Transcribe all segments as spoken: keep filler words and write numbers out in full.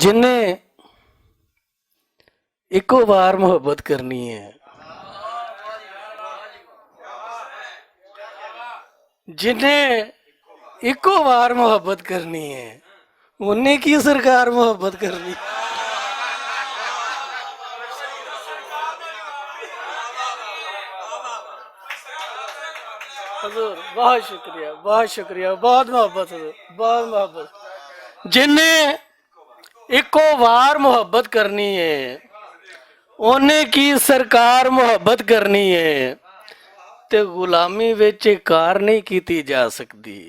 جن نے اکو وار محبت کرنی ہے، جن نے اکو وار محبت کرنی ہے، انہیں کی سرکار محبت کرنی؟ حضور، بہت شکریہ، بہت شکریہ، بہت محبت حضور، بہت محبت۔ جن نے اکو وار محبت کرنی ہے، اونے کی سرکار محبت کرنی ہے، تے غلامی وچ کار نہیں کیتی جا سکدی۔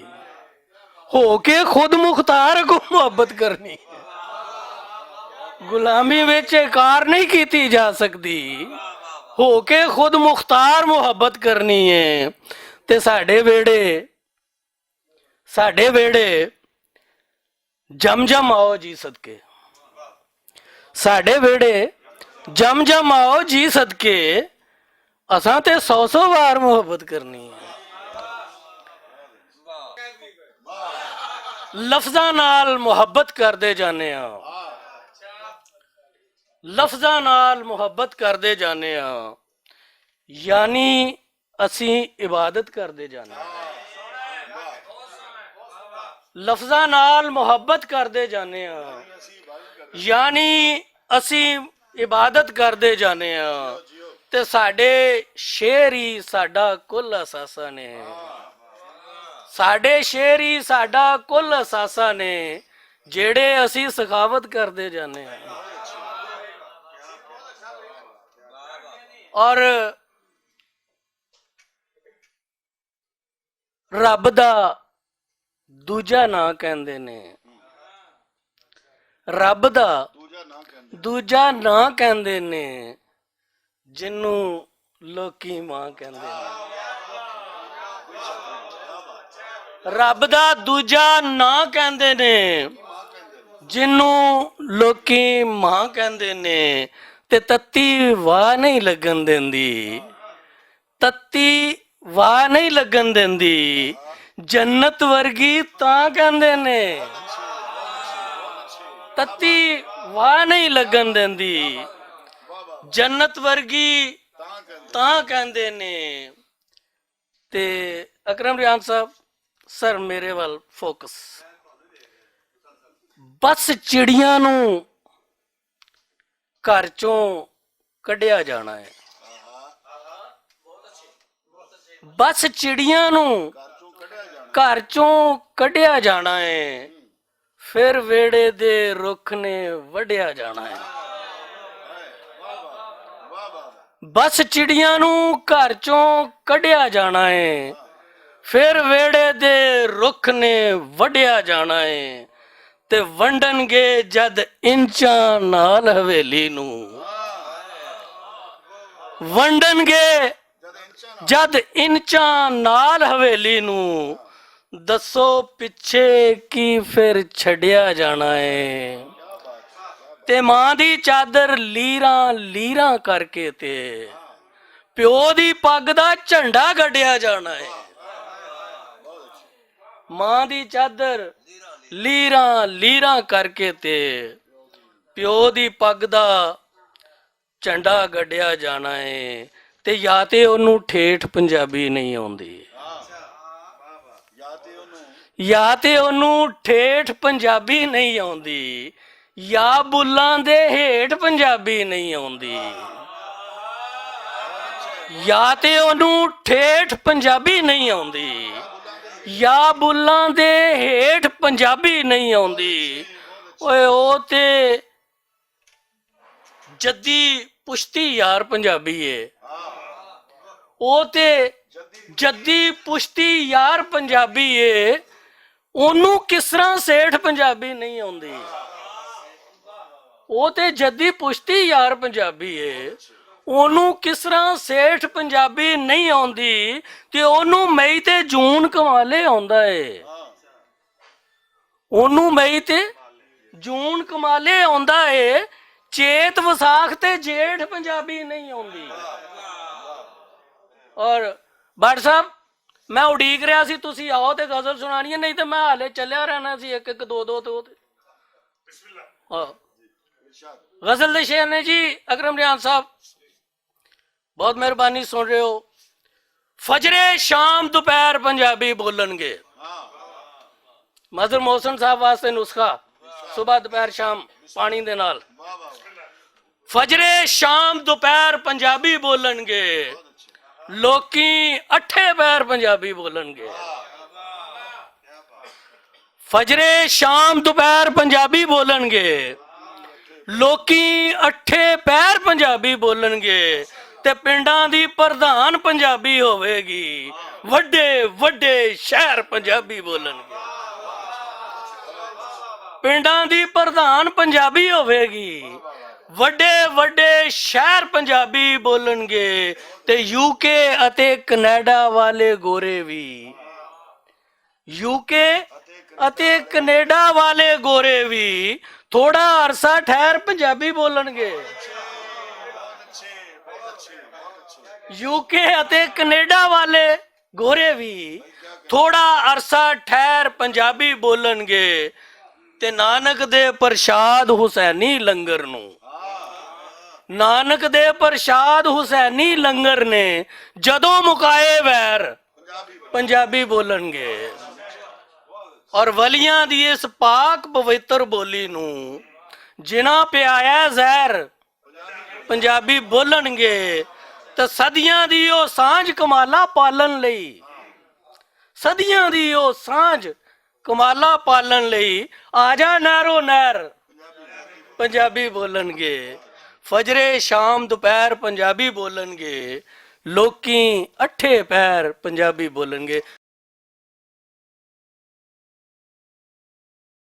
ہو کے خود مختار کو محبت کرنی، غلامی وچ کار نہیں کیتی جا سکدی۔ ہو کے خود مختار محبت کرنی ہے۔ تے ساڈے ویڑے، ساڈے ویڑے جم جم آؤ جی صدقے، ساڈے ویڑے جم جم آؤ جی صدقے، اساں تے سو سو وار محبت کرنی ہے۔ لفظاں نال محبت کردے جانے ہاں، لفظاں نال محبت کردے جانے ہاں، یعنی اسی عبادت کردے جانے ہاں۔ لفظاں نال محبت کردے جانے ہاں، یعنی اسی عبادت کردے جانے ہاں۔ تے ساڈے شعر ہی ساڈا کل اثاثہ نے، ساڈے شعر ہی ساڈا کل اثاثہ نے، جیڑے اسی سخاوت کردے جانے ہاں۔ اور رب دا دوجا ناں کہندے نے، رب دا دوجا ناں کہندے نے، جنوں لوکی ماں کہندے نے۔ رب دا دوجا ناں کہندے نے، جنوں لوکی ماں کہندے نے، تے تتی واہ نہیں لگن دیندی۔ تتی واہ نہیں لگن دیندی، جنت ورگی تاں کہندے نے۔ تتی واہ نہیں لگن دیندی، جنت ورگی تاں کہندے نے۔ تے اکرم ریان صاحب، سر میرے وال فوکس۔ بس چڑیاں نوں گھر چوں کڈیا جانا ہے۔ بس چڑیاں نوں گھر چوں کڈیا جانا ہے، فیر ویڑے دے رکھ نے وڈیا جانا ہے۔ بس چڑیاں نوں گھر چوں کڈیا جانا ہے، فیر ویڑے دے رکھ نے وڈیا جانا ہے۔ تے ونڈن گے جد انچاں نال حویلی نوں، ونڈن گے جد انچاں نال حویلی نوں، دسو پچھے کی فیر چھڈیا جانا ہے؟ تے ماں دی چادر لیراں لیراں کر کے تے پیو دی پگ دا جھنڈا گڈیا جانا ہے۔ ماں دی چادر لیراں لیراں کر کے تے پیو دی پگ دا جھنڈا گڈیا جانا ہے۔ تے یا تے اونوں ٹھیٹھ پنجابی نہیں آندی، یا تے اونوں ٹھیٹھ پنجابی نہیں آندی، یا بلاں دے ہیٹھ پنجابی نہیں آندی۔ یا تے اونوں ٹھیٹھ پنجابی نہیں آندی، یا بلاں دے ہیٹھ پنجابی نہیں آندی۔ اوئے او تے جدی پشتی یار پنجابی ہے۔ او تے جدی پشتی یار پنجابی ہے۔ اونوں کس طرح سیٹھ پنجابی نہیں آندی؟ او تے جدی پشتی یار پنجابی ہے۔ اونوں کس طرح سیٹھ پنجابی نہیں آندی؟ تے اونوں مئی تے جون کمالے آندا ہے۔ اونوں مئی تے جون کمالے آندا ہے۔ چیت وساخ تے جیٹھ پنجابی نہیں آندی۔ اور بٹ صاحب، میں اڈیک رہا سی تسی آؤ تے غزل سنانی ہے، نہیں تے میں حالے چلیا رہنا سی ایک ایک دو دو تے۔ ہاں۔ غزل دے شعر نے جی، اکرم ریان صاحب، بہت مہربانی، سن رہے ہو۔ فجرے شام دوپہر پنجابی بولن گے۔ مظہر محسن صاحب واسطے نسخہ، صبح دوپہر شام پانی دے نال۔ فجرے شام دوپہر پنجابی بولن گے، لوکی اٹھے پیر پنجابی بولن گے۔ فجرے شام دوپہر پنجابی بولن گے، لوکی اٹھے پیر پنجابی بولن گے، تے پنڈاں دی پردھان پنجابی ہووے گی، وڈے وڈے شہر پنجابی بولن گے۔ پنڈاں دی پردھان پنجابی ہووے گی، وڈے وڈے شہر پنجابی بولن گے، تے یو کے اتے کینیڈا والے گورے وی، یو کے اتے کینیڈا والے گورے وی تھوڑا عرصہ ٹھہر پنجابی بولن گے۔ یو کے اتے کینیڈا والے گورے وی تھوڑا عرصہ ٹھہر پنجابی بولن گے، تے نانک دے پرشاد حسینی لنگر نو، نانک دے پرشاد حسینی لنگر نے جدوں مکائے ویر پنجابی بولن گے۔ اور ولیاں دی اس پاک پوتر بولی نو جنہاں پیا ہے زہر پنجابی بولن گے، تے صدیاں دی او سانجھ کمالا پالن لئی، صدیاں دی او سانجھ کمالا پالن لئی، آ جا نہرو نہر پنجابی بولن گے۔ فجرے شام دوپہر پنجابی بولن گے، لوکی اٹھے پیر پنجابی بولن گے۔